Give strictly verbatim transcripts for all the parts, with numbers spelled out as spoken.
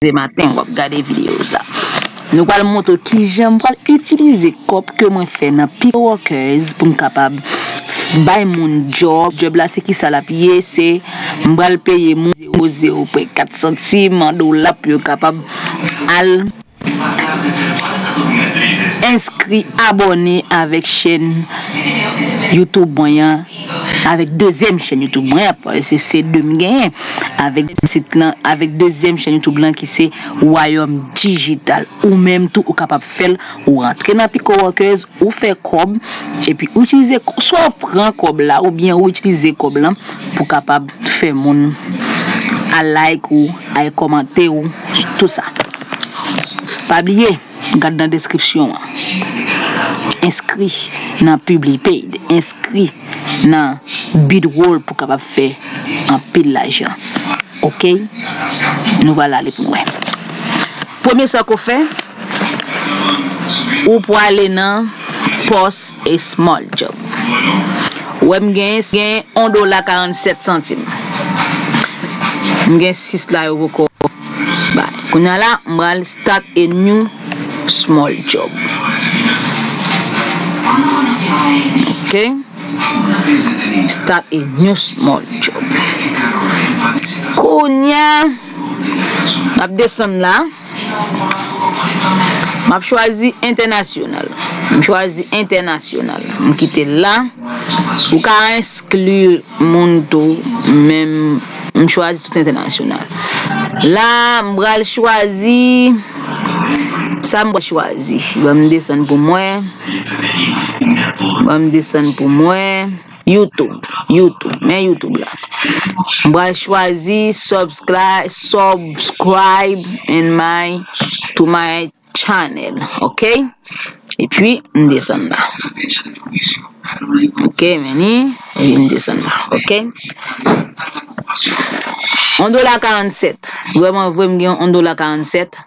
Poze maten, w ap gade videyo sa. Nou pral montre w kijan m pral itilize kòb ke mwen fè nan Pico Workers pou m kapab bay moun djòb. Djòb la se kisa l ap ye? Se m pral peye moun zewo zewo pwen kat santim an dola pou yo kapab al enskri, abòne avèk chèn YouTube mwen an, avèk dezyèm chèn YouTube mwen an, paske se de m genyen, avèk sit lan, avèk dezyèm chèn YouTube lan ki se Wayòm Dijital. Ou menm tou, ou kapab fè l, ou rantre nan Pico Workers, ou fè kòb, epi ou itilize, swa w pran kòb la, oubyen ou itilize kòb lan pou kapab fè moun al like ou, al kòmante ou, tou sa. Pa bliye, gad nan deskripsyon an. Enskri nan PubliPaid, enskri nan Bidroll pou kapab fè anpil lajan. Oke? Nou pral ale pou n wè. Premye sa ke w fè, ou prale nan Post a Small Job. Ou wè m genyen, genyen yon dola karannsèt santim. M gen sis la yo poko bay. Kounye a la, m pral start a new small job. Ok? Start a new small job. Kounye a, m ap desann la. M ap chwazi entènasyonal. M chwazi entènasyonal. M kite l la. Ou ka enskli moun tou, men m chwazi tout entènasyonal. La, m pral chwazi. Sa m pral chwazi? Ban m desann pou m wè. Ban m desann pou m wè. YouTube, YouTube, men YouTube la. M pral chwazi subscribe, subscribe in my, to my channel, ok? Epi, m desann la. Ok, men ni, epi m desann la, ok? Yon dola karannsèt. Vrèman vre, m gen yon dola karannsèt.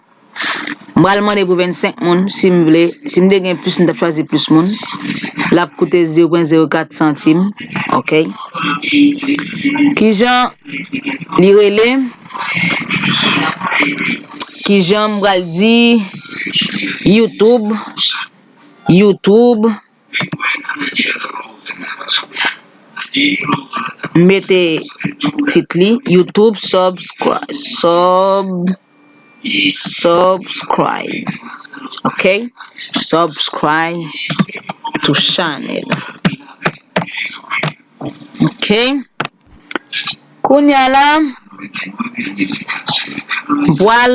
M pral mande pou vennsenk moun, si m vle. Si m te gen plis, m t ap chwazi plis moun. L ap koute zewo pwen zewo kat santim. Ok. Kijan li rele? Kijan m pral di? YouTube. YouTube. M mete tit li, YouTube subscribe, sub, subscribe. Ok? Subscribe to channel. Ok? Kounye a la, m pral,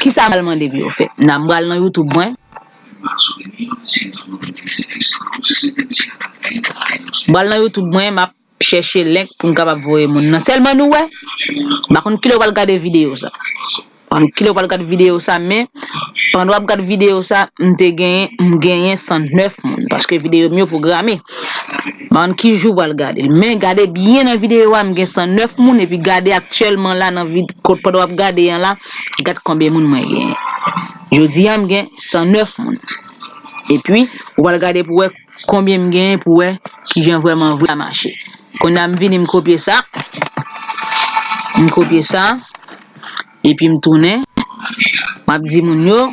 kisa m pral mande pou yo fè? Nan, m pral nan YouTube mwen. M pral nan YouTube mwen, m ap chèche link pou m kapab voye moun nan. Sèlman nou wè, m pa konn kilè w pral gade videyo sa. M pa konn kilè w pral gade videyo sa, men pandan w ap gade videyo sa, m te genyen, m genyen san nèf moun, paske videyo m yo pwograme. M pa konn ki jou w pral gade l, men gade byen nan videyo a, m gen san nèf moun, epi gade aktyèlman la nan vid-, kot pandan w ap gade an la, gad konbyen moun mwen genyen. Jodi a, m gen san nèf moun. Epi, ou pral gade pou wè konbyen m genyen pou wè kijan vrèman vre a mache. Kounye a m vini m kopye sa. M kopye sa. Epi m tounen. M ap di moun yo,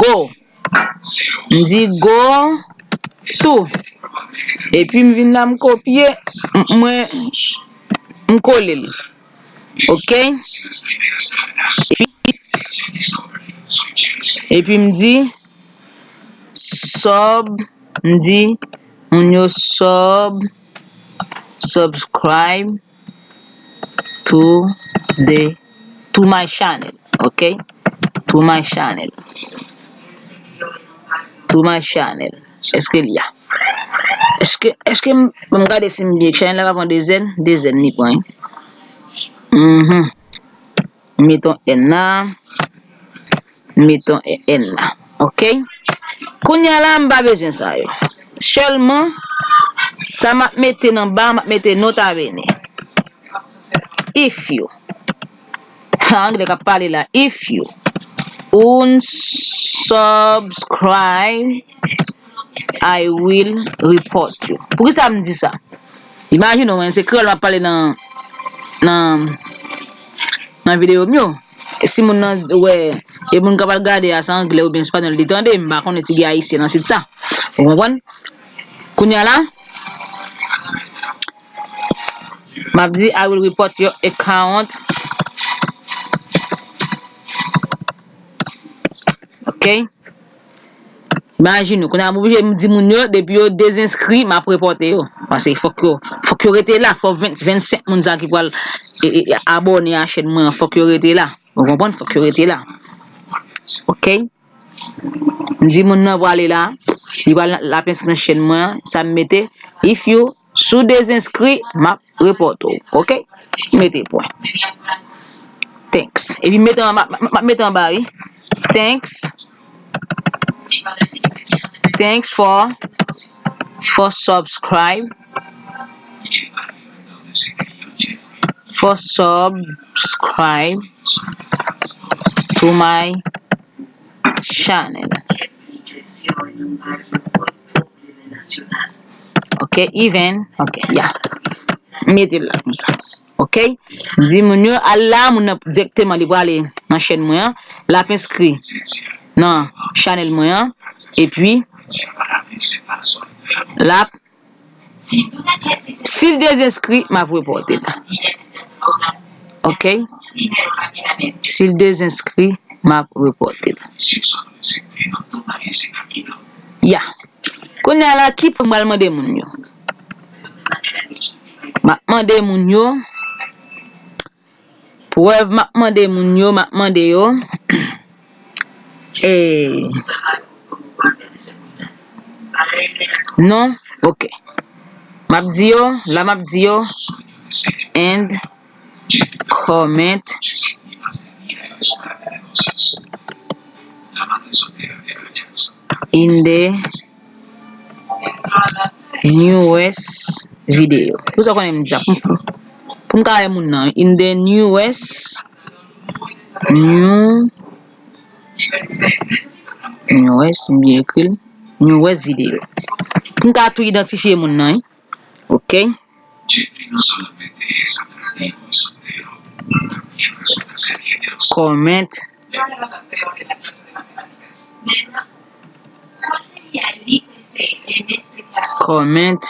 go. M di go tou. Epi m vin la m kopye, m-, mwen, m kole l. Ok? Epi, epi m di, sub, m di, moun yo sub, subscribe to the, to my channel, ok? To my channel. To my channel. Èske li a? Èske, èske m, m gade si m byen, channel la pa pran de zèn, de zèn li pran, wi. Mhm. M met yon N la. M met yon N la. Ok? Kounye a la, m pa bezwen sa yo. Sèlman, sa m ap mete nan ba, m ap mete nota bene. If you. Ha, anglè k ap pale la. If you unsubscribe, I will report you. Poukisa m di sa? Imajine w, se kreyòl m ap pale nan, nan, nan videyo m yo. si moun nan wè, e moun k ap al gade a, se anglè oubyen espanyòl li tande, m pa konnen si gen ayisyen nan sit sa. Ou konprann? Kounye a la, m ap di, "I will report your account." Ok? Imajine w, kounye a m oblije m di moun yo, depi yo dezenskri, m ap repòte yo. Paske fòk yo, fòk yo rete la, fò ven, vennsenk moun sa ki pral e, e, abòne a chèn mwen an, fòk yo rete la. Ou konprann? Fòk yo rete la. Ok? M di moun nan prale la, li pral, l ap enskri nan chèn mwen an, sa m mete, "If you", si w dezenskri, m ap repòte w. Ok? Mete pwen. Thanks. Epi mete anba, m ap mete anba, wi. "Thanks. Thanks for, for subscribe. For subscribe to my channel." Ok, even. Ok, yeah. Mete l la konsa. Ok? M di moun yo, al la, moun nan dirèkteman, li prale nan chèn mwen an, l ap enskri nan chanèl mwen an, epi l ap, si l dezenskri, m ap repòte l. Ok? Si l dezenskri, m ap repòte l. Ya. Kounye a la, ki prèv m pral mande moun yo? M ap mande moun yo. Prèv m ap mande moun yo, m ap mande yo. E, non, ok. M ap di yo, la m ap di yo, "And comment in the newest video." Pou sa w konnen m di sa, pou, pou, pou m ka wè moun nan, "In the newest, new, newest", m byen ekri l, "newest video." Pou m ka tou idantifye moun nan, wi. Ok. Comment. Comment.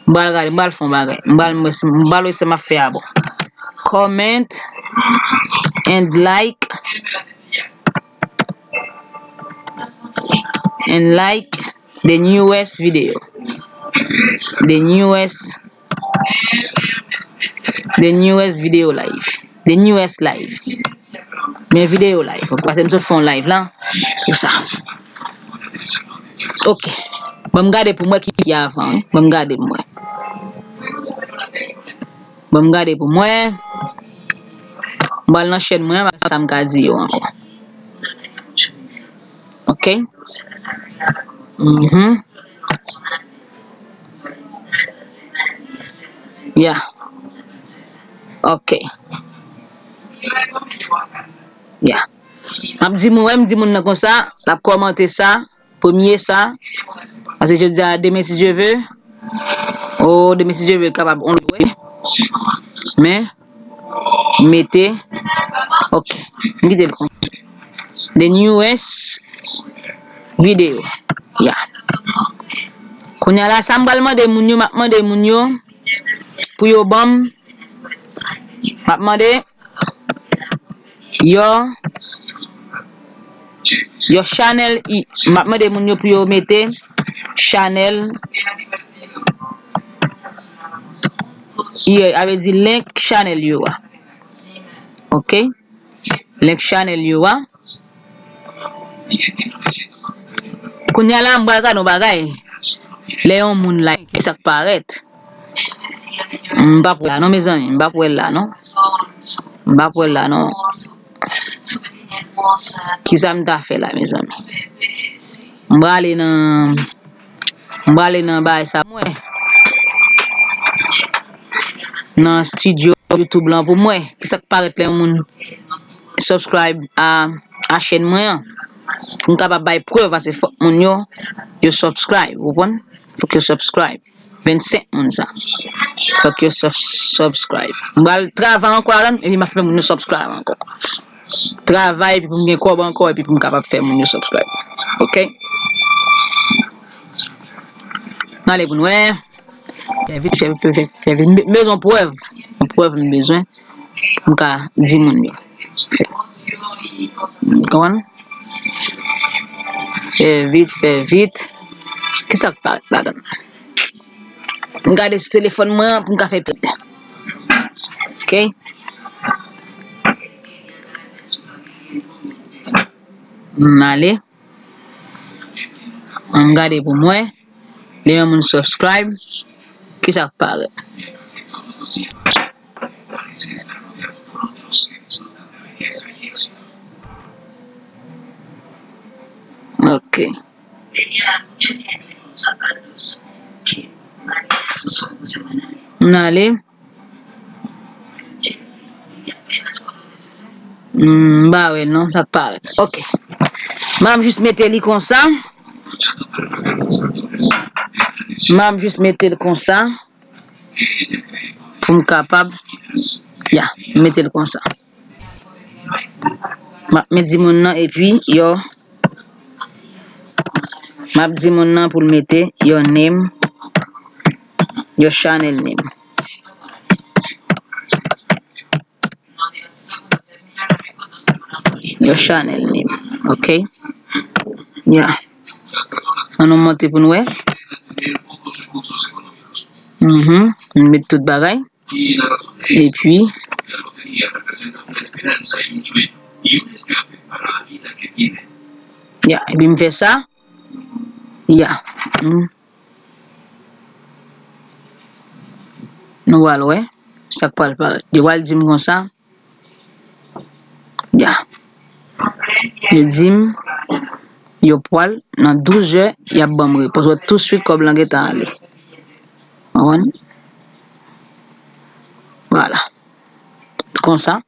M pral gade, m pral fè yon bagay. M pral, m pral wè sa m ap fè a bon. Comment and like. And like the newest video. The newest, the newest video live. The newest live. Men videyo live. Ok, paske m sot fè yon live la. Se sa. Ok. Ban m gade pou m wè ki, ki avan, wi. Ban m gade pou m wè. Ban m gade pou m wè. M pral nan chèn mwen an, m ap sa m ka di yo ankò. Ok. Mhm. Ya. Ok. Ya. M ap di moun, wè, m di moun nan konsa, l ap kòmante sa. Premye sa, paske jodi a, demen si Dye ve, o, demen si Dye ve, kapab on lwe. Men, mete, ok, m kite l konsa. The newest video. Ya. Kounye a la, sa m pral mande moun yo, m ap mande moun yo pou yo ban m, m ap mande, yo, yo chanèl, m ap mande moun yo pou yo mete chanèl, a vle di link chanèl yo a. Ok? Link chanèl yo a. Kounye a la, m pral gade yon bagay. Lè yon moun like, sa k parèt. M p ap wè la non, mezanmi. M p ap wè la non. M p ap wè la non. Kisa m ta fè la, mezanmi? M prale nan, m prale nan bagay sa pou m wè. Nan studio YouTube lan pou m wè. Kisa k parèt lè yon moun subscribe a, a chèn mwen an? Pou m kapab bay prèv, paske fòk moun yo, yo subscribe, ou konprann? Fòk yo subscribe. Vennsenk moun sa. Fòk yo sub-, subscribe. M pral travay ankò ladan, epi m ap fè moun yo subscribe ankò. Travay, epi pou m gen kòb ankò, epi pou m kapab fè moun yo subscribe. Ok? N ale pou n wè. Fè vit, fè vit, fè vit, fè vit. M be-, m bezwen prèv. Yon prèv m bezwen pou m ka di moun yo. Fè. Konprann? Fè vit, fè vit. Kisa k parèt ladan? M gade sou telefòn mwen an pou m ka fè pèt. Ok? M ale. Ann gade pou m wè. Lè yon moun subscribe, kisa k parèt? Ok. M ale. Hmm, m pa wè non, sa k parèt. Ok. M ap jis mete li konsa. M ap jis mete l konsa. Pou m kapab. Ya, m mete l konsa. M ap met di moun nan epi yo. M ap di moun nan pou l mete your name, your channel name. Your channel name. Ok? Ya. Ann nou monte pou n wè. Mhm. M met tout bagay. Epi, ya, epi m fè sa. Ya. Mm. Nou pral wè sa k pral parèt. Yo pral di m konsa. Ya. Yo di m, yo pral, nan douz è, y ap ban m repons. Wè, touswit kòb lan gentan ale. Konprann? Vwala. Konsa,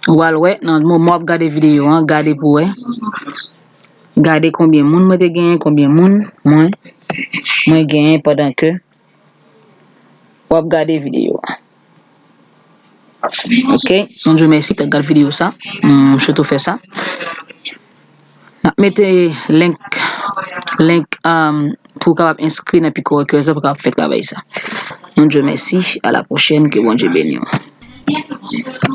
ou pral wè, nan moman w ap gade videyo an, gade pou wè. Gade konbyen moun mwen te genyen, konbyen moun mwen, mwen genyen pandan ke w ap gade videyo a. Ok, Bondye mèsi, w t ap gade videyo sa. M, m switou fè sa. N ap mete link, link, um, pou w kapab enskri nan pi kòrèk yo, pou w kapab fè travay sa. Bondye mèsi, a la pwochèn, ke Bondye beni w.